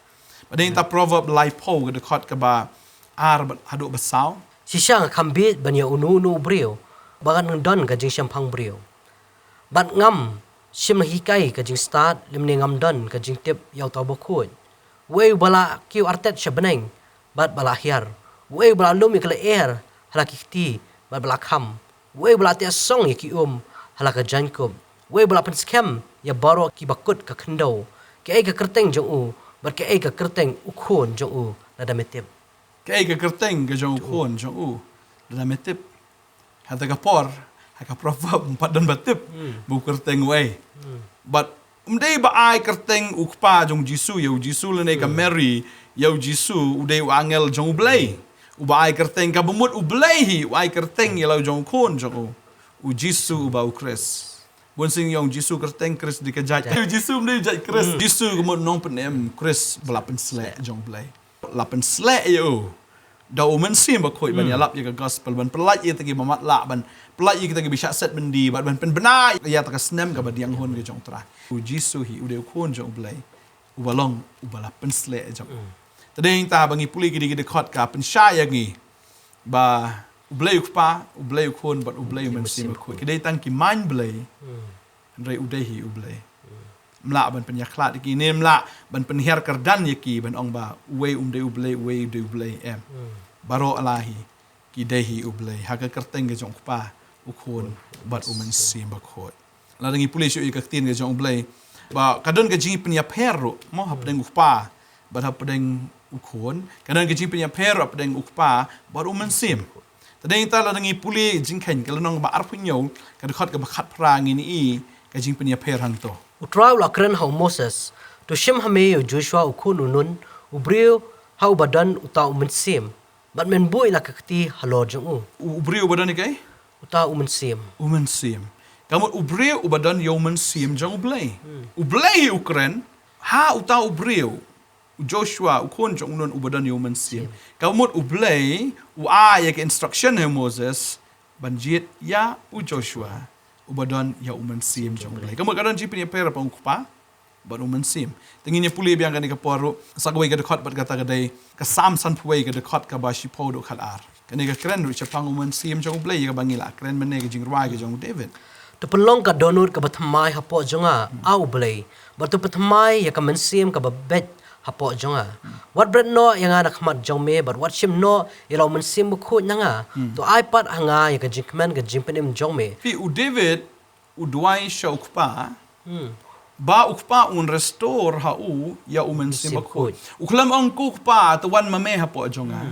Ba dei hangta Proverb laiphew ka dkhot kaba ar bad haduh ba saw. Shisha nga kham bieit ban ïa uno uno u briew, ba ngan don ka jingshemphang briew. Bad ngam shym la hikai ka jingstad, lymne ngam don ka jingtip ïa uta uba khuid. Uei uba la kiew artet sha bneng, bad ba la hiar. Uei uba la lum ïa ka lyer ha la ki kti, bad ba la kham. Uei uba la teh song ïa ki um ha la ka jaiñkup. Uei uba la pynskhem ïa baroh kiba kut ka khyndew. Kaei ka kyrteng jong u, bad kaei ka kyrteng u khun jong u, lada me tip. Kaei ka kyrteng ka jong u khun jong u, lada me tip. Hata ka por, ha ka Proverb, ym pat don ba tip ba u kyrteng uei. Bad um dei ba ai kyrteng u kpa jong u Jisu ïa u Jisu, lane ka Mary ïa u Jisu, u dei u angel jong U Blei uba ai kyrteng. Kaba mut U Blei hi u ai kyrteng ïa la u jong u khun jong u, u Jisu uba u Khrist. Bun sien ngi ong Jisu kyrteng, Khrist dei ka jait. U Jisu um dei u jait Khrist. Jisu ka mut nongpynim, Khrist ba la pynsleh jong U Blei. La pynsleh ïa u da u Mynsiem Bakhuid ban ïalap ïa ka gospel, ban pyllait ïa kita kiba matlah, ban pyllait ïa kita kiba shah set byndi, bad ban pynbna ïa kata ka snem kaba diang hun ka jong U Trai. U Jisu hi u dei u khun jong U Blei uba long uba la pynsleh jong u. Te dei hangta ba ngi pule kine ki dkhot ka pynshai ïa ngi ba U Blei u Kpa, U Blei u Khun, bad U Blei u Mynsiem Bakhuid ki dei tang ki main Blei. Hynrei u dei hi U Blei. Ym lah ban pynïakhlad ïa ki, ne ym lah ban pynhiar kyrdan ïa ki ban ong ba uwei um dei U Blei, uwei u dei U Blei, em. Baroh la hi ki dei hi U Blei ha ka kyrteng ka jong U Kpa, U Khun, bad U Mynsiem Bakhuid. Lada ngi pule shuh ïa ka ktien ka jong U Blei, ba ka don ka jingpynïapher ruh mo hapdeng U Kpa bad hapdeng u Khun. Ka don ka jingpynïapher hapdeng u Kpa bad u Mynsiem. Te dang ita la dang ngi pule jingkheiñ ka lynnong ba arphew hynñiew, ka dkhot kaba khatphra ngin ïohi ka jingpynïapher hangto. U Trai u la kren ha u Moses, to shim ha me ïa u Joshua u khun u Nun, u briew ha uba don uta u Mynsiem, bad men buh ïa la ka kti halor jong u. U, u briew uba don ïa kaei? Uta u Mynsiem. U Mynsiem. Ka mut u briew uba don ïa u Mynsiem jong U Blei. U Blei hi u kren ha uta u briew, u Joshua, u khun jong u Nun uba don ïa u Mynsiem. Ka mut U Blei u ai ïa ka instruction ha u Moses ban jied ïa u Joshua uba don ïa u Mynsiem jong U Blei. Ka mut ka don jingpynïapher hapdeng u Kpa bad u Mynsiem. Te ngin ïa pule biang kane ka por ruh, sa kawei ka dkhot bad kata ka dei ka Salm sanphew wei ka dkhot kaba shiphew haduh khatar. Kane ka kren ruh shaphang u Mynsiem jong U Blei, ïa kaba ngi la kren mynne, ka jingrwai ka jong u David. To pynlong ka dohnud kaba thymmai hapoh jong nga, A U Blei, bad to pynthymmai ïa ka mynsiem kaba beit hapoh jong nga. Wat bret noh ïa nga na khmat jong me, bad wat shim noh ïa la u Mynsiem Bakhuid na nga. To ai pat ha nga ïa ka jingkmen ka jingpynim jong me. Phi, u David u duwai sha u Kpa, ba u Kpa un restore ha u ïa u Mynsiem Bakhuid. U khlem ong, ko Kpa, to wan ma me hapoh jong nga.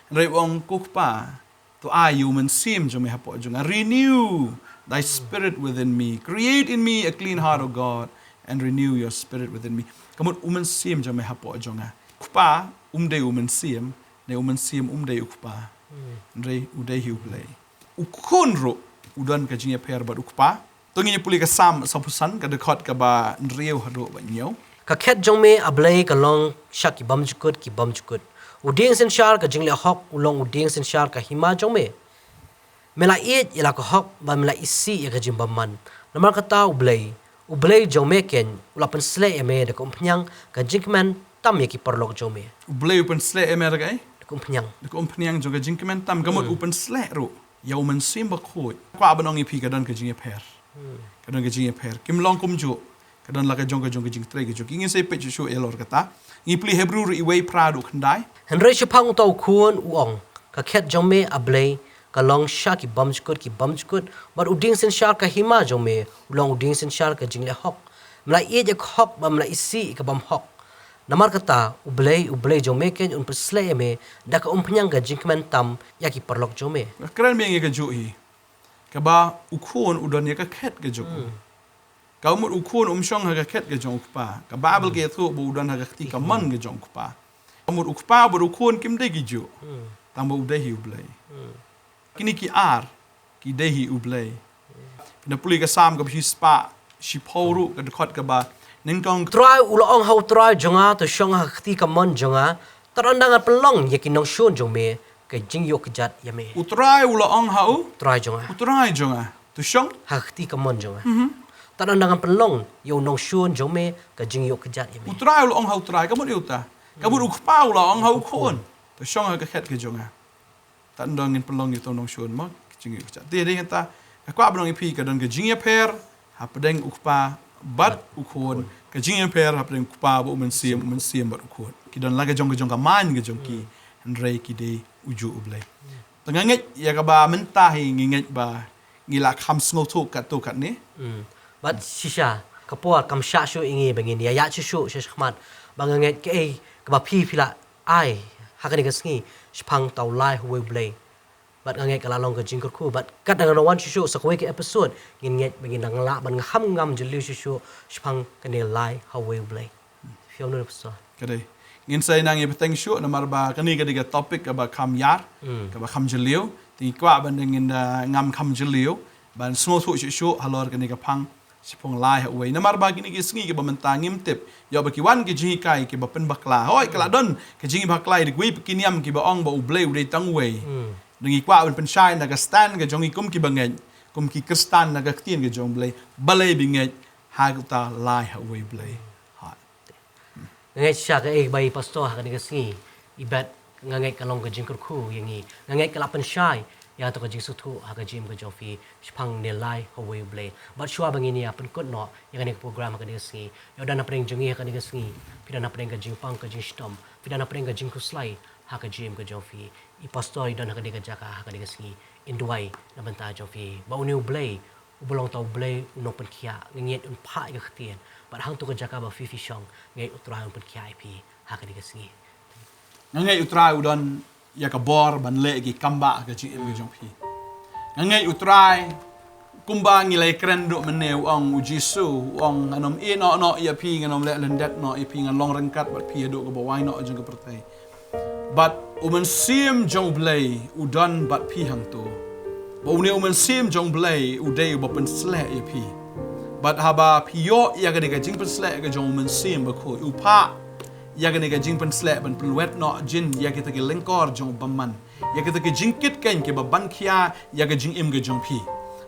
Hynrei u ong, ko Kpa, to ai ïa u Mynsiem jong me hapoh jong nga. Renew thy spirit within me. Create in me a clean heart, O God, and renew your spirit within me. Ka mut u Mynsiem jong me hapoh jong nga. Kpa um dei u Mynsiem, ne u Mynsiem um dei u Kpa. Hynrei u dei hi U Blei. U Khun ruh u don ka jingïapher bad u Kpa. To ngin ïa pule ka Salm sanphew san ka dkhot kaba hynriew haduh ba hynñiew. Ka khet jong me, A Blei, ka long sha ki bymjukut ki bymjukut. U dieng synshar ka jingleh hok u long u dieng synshar ka hima jong me. Me la ïeit ïa la ka hok, bad me la isih ïa ka jingbymman. Namar kata U Blei, U Blei jong me keiñ, u la pynsleh ïa me da ka umphniang ka jingkmen tam ïa ki paralok jong me. U Blei u pynsleh ïa me da kaei? Da ka umphniang. Da ka umphniang jong ka jingkmen tam, ka mut u pynsleh ruh ïa u Mynsiem Bakhuid. Kwah ban ong ïa phi, ka don ka jingïapher. Ka don ka jingïapher. Kim long kumjuh. Ka don la ka jong ka jong ka jingtrei ka jong ki. Ngin sa peit shuh shuh ïalor kata. Ngi pule Hebru ruh wei phra haduh khyndai. Hynrei shaphang uta u Khun u ong, ka khet jong me, A Blei, ka long sha ki bymjukut ki bymjukut, bad u dieng synshar ka hima jong me u long u dieng synshar ka jingleh hok. Me la ïeit ïa ka hok, bad me la isih ïa ka bymhok. Namar kata U Blei, U Blei jong me keiñ, un pynsleh ïa me da ka umphniang ka jingkmen tam ïa ki paralok jong me. Nga kren biang ïa kajuh hi. Kaba u Khun u don ïa ka khet ka jong u. Ka mut u Khun um shong ha ka khet ka jong u Kpa. Ka Baibl ka ïathuh ba u don ha ka kti kamon ka jong u Kpa. Ka mut u Kpa bad u Khun kim dei kijuh. Tangba u dei hi U Blei. Kine ki ar ki dei hi U Blei. Phin da pule ka Salm kaba shispah shiphew ruh ka dkhot kaba nyngkong. Trai u la ong ha U Trai jong nga, to shong ha ka kti kamon jong nga. Tad haduh ngan pynlong ïa ki nongshun jong me ka jingïoh kjat ïa me. U Trai u la ong ha U Trai jong nga. U Trai jong nga, to shong ha ka kti kamon jong nga. Tad haduh ngan pynlong ïa u nongshun jong me ka jingïoh kjat ïa me. U Trai u la ong ha U Trai, ka mut ïa uta. Ka mut u Kpa u la ong ha u Khun, to shong ha ka khet ka jong nga. Tad haduh ngin pynlong ïa uta u nongshun mo ka jingïoh kjat. Te dei kata, ka kwah ban ong ïa phi, ka don ka jingïapher hapdeng u Kpa bad u Khun, ka jingïapher hapdeng u Kpa bad u Mynsiem, u Mynsiem bad u Khun. Ki don la ka jong ka jong ka main ka jong ki, hynrei ki dei ujuh U Blei. Te nga ngeit ïa kaba mynta hi ngi ngeit ba ngi la kham sngewthuh katto katne. Bad shisha ka por kam shah shuh ïa ngi ba ngin ïa ïaid shuh shuh sha shakhmat, ba nga ngeit kaei kaba phi phi la ai ha kane ka sngi shaphang uta u lai ha uwei U Blei. Bad nga ngeit ka la long ka jingkyrkhu, bad katba ngan wan shuh shuh sa kawei ka episode, ngin ngeit ba ngin dang lah ban kham ngam jylliew shuh shuh shaphang kane lai ha uwei U Blei. Phi ong kumno, Pastor? Ka dei. Ngin sa ïa nang ïa bteng shuh namar ba kane ka dei ka topic kaba kham ïar, kaba kham jylliew. Te ngi kwah ban dang ngin da ngam kham jylliew ban sngewthuh shuh shuh halor kane ka phang shaphang lai ha uwei. Namar ba kine ki sngi kiba mynta ngim tip ïa ba ki wan ki jinghikai kiba pynbakla. Hooid, ka la don ka jingïabakla da kiwei pat ki niam kiba ong ba U Blei u dei tang uwei. Ngi kwah ban pynshai na ka stand ka jong ngi kum kiba ngeit, kum ki Khristan na ka ktien ka jong U Blei, balei ba ngeit ha uta lai ha uwei U Blei. Hooid. Nga ngeit shisha kaei kaba i Pastor ha kane ka sngi i bat, nga ngeit ka long ka jingkyrkhu ïa ngi. Nga ngeit ka la pynshai ïa kato ka jingsngewthuh ha ka jingim ka jong phi shaphang kane lai ha uwei U Blei. Bad shuwa ba ngin ïa pynkut noh ïa kane ka program ha kane ka sngi, ïoh don hapdeng jong ngi ha kane ka sngi, phi don hapdeng ka jingpang ka jingshitom, phi don hapdeng ka jingkhuslai ha ka jingim ka jong phi. I Pastor i don ha kane ka jaka ha kane ka sngi, in duwai na bynta jong phi ba une U Blei uba long uta U Blei u nongpynkhiah, nga ngeit un phah ïa ka ktien. Bad hangto ka jaka ba phi phi shong, nga ngeit U Trai un pynkhiah ïa phi. ha kane ka sngi. Nga ngeit u Trai u don ïa ka bor ban leh ki kambah ha ka jingim ka jong phi. Nga ngeit u Trai kumba ngi la ïakren ruh mynne, u ong u Jisu, u ong, ngan ym ïehnoh noh ïa phi, ngan ym leh lyndet noh ïa phi, ngan long ryngkat bad phi haduh kaba wai noh jong ka pyrthei. Bad u Mynsiem jong U Blei u don bad phi hangto. Bad une u Mynsiem jong U Blei u dei uba pynsleh ïa phi. Bad haba phi ïoh ïa kane ka jingpynsleh ka jong u Mynsiem Bakhuid, u phah ïa kane ka jingpynsleh ban pynwet noh jin ïa kita ki lyngkor jong u bymman, ïa kita ki jingkit keiñ kiba ban khia ïa ka jingim ka jong phi.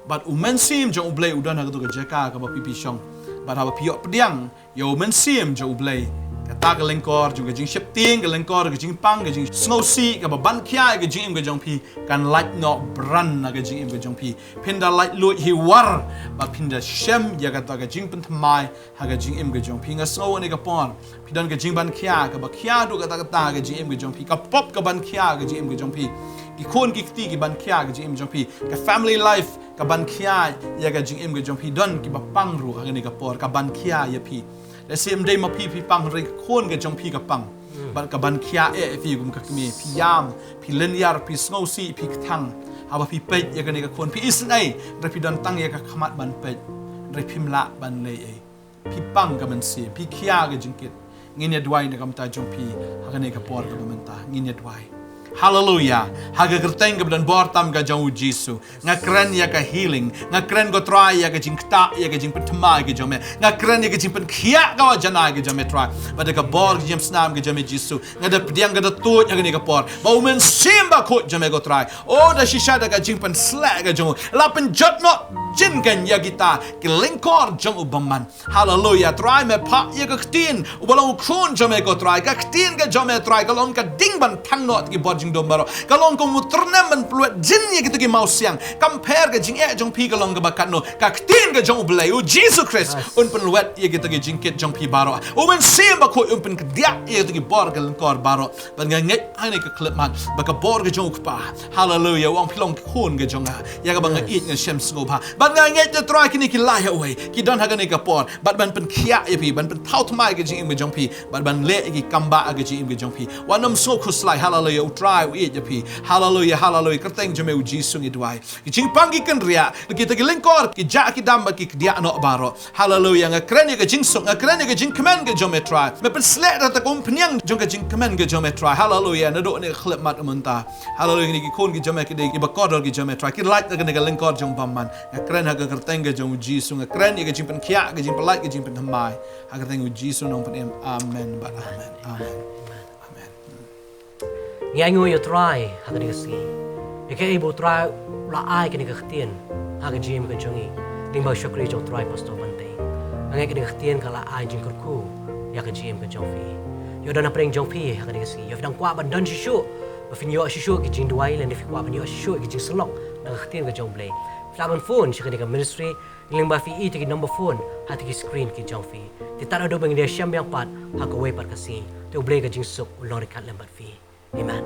Bad u Mynsiem jong U Blei u don ha kato ka jaka kaba phi phi shong. Bad haba phi ïoh pdiang ïa u Mynsiem jong U Blei, kata ka lyngkor jong ka jingsheptieng, ka lyngkor ka jingpang, ka jingsngewsih kaba ban khia ïa ka jingim ka jong phi, kan lait noh bran na ka jingim ka jong phi. Phin da laitluid hi war, bad phin da shem ïa kata ka jingpynthymmai ha ka jingim ka jong phi. Nga sngew ha kane ka por phi don ka jingban khia kaba khia haduh katta katta ha ka jingim ka jong phi. Ka pop ka ban khia ha ka jingim ka jong phi. Ki khun ki kti ki ban khia ha ka jingim ka jong phi. Ka family life ka ban khia ïa ka jingim ka jong phi. Don kiba pang ruh ha kane ka por ka ban khia ïa phi. Lehse ym dei ma phi phi pang, hynrei ka khun ka jong phi ka pang. Bad ka ban khia eh ïa phi kum ka kmie. Phi ïam, phi lynñiar, phi sngewsih, phi kthang. Haba phi peit ïa kane ka khun phi isynei, hynrei phi don tang ïa ka khmat ban peit, hynrei phim lah ban leh ei. Phi pang ka mynsiem, phi khia ka jingkit. Ngin ïa duwai na ka bynta jong phi ha kane ka por kaba mynta. Ngin ïa duwai. Haleluia. Ha ka kyrteng kaba don bor tam ka jong u Jisu, nga kren ïa ka healing. Nga kren, ko Trai, ïa ka jingktah, ïa ka jingpynthymmai ka jong me. Nga kren ïa ka jingpynkhiah ka wah janai ka jong me, Trai. Bad da ka bor ka jingïasnam ka jong me, Jisu, nga da pdiang, nga da tuid ha kane ka por ba u Mynsiem Bakhuid jong me, ko Trai, oh, da shisha da ka jingpynsleh ka jong u, la pynjot noh jin keiñ ïa kita ki lyngkor jong u bymman. Haleluia. Trai, me phah ïa ka ktien uba long u khun jong me, ko Trai. Ka ktien ka jong me, Trai, ka long ka ding ban thang noh ïa ki bor jingdum baroh. Ka long kum u tyrnem ban pynwet jin ïa kito ki mawsiang. Kam pher ka jingeh jong phi ka long kaba katno, ka ktien ka jong U Blei, u Jisu Khrist, un pynwet ïa kito ki jingkit jong phi baroh. U Mynsiem Bakhuid un pynkdiah ïa kito ki bor ka lyngkor baroh. Bad nga ngeit ha kane ka khyllipmat ba ka bor ka jong u Kpa, haleluia, u ong phi long khun ka jong nga, ïa kaba nga ïeit, nga shem sngewbha. Bad nga ngeit, ko Trai, kine ki lai ha uwei ki don ha kane ka por bad ban pynkhiah ïa phi, ban pynthaw thymmai ka jingim ka jong phi, bad ban leh ïa ki kambah ha ka jingim ka jong phi. Wat nym sngew khuslai, haleluia, u Trai u ïeit ïa phi. Haleluia, haleluia. Kyrteng jong me, u Jisu, ngi duwai. Ki jingpang ki kynriah, kita ki lyngkor ki jah ki dam bad ki kdiah noh baroh. Haleluia. Nga kren ïa ka jingsuk, nga kren ïa ka jingkmen ka jong me, Trai. Me pynsleh da kata ka umphniang jong ka jingkmen ka jong me, Trai. Haleluia. Naduh kane ka khyllipmat mynta, haleluia, kine ki khun ki jong me ki dei kiba kordor ki jong me, Trai. Ki lait na kane ka lyngkor jong u bymman. Nga kren ha ka kyrteng ka jong u Jisu. Nga kren ïa ka jingpynkhiah, ka jingpynlait, ka jingpynthymmai ha ka kyrteng u Jisu, nongpynim. Amen bad amen. Amen. Amen. Ngi ainguh ïa u Trai ha kane ka sngi ïa kaei ba u Trai u la ai kane ka ktien ha ka jingim ka jong ngi, lyngba u shakri jong u Trai, Pastor Bantei. Nga ngeit kane ka ktien ka la ai jingkyrkhu ïa ka jingim ka jong phi. Ïoh don hapdeng jong phi ha kane ka sngi, ïoh phi dang kwah ban don shuh shuh, ba phin ïoh shuh shuh ki jingduwai, lane phi kwah ban ïoh shuh shuh ki jingsyllok na ka ktien ka jong u Blei, phi lah ban phone sha kane ka ministry lyngba phi i ïa ki number phone ha ki screen ki jong phi. Te tad haduh ba ngin ïashem biang pat ha kawei pat ka sngi, te u Blei ka jingsuk un long ryngkat lem bad phi. Amen.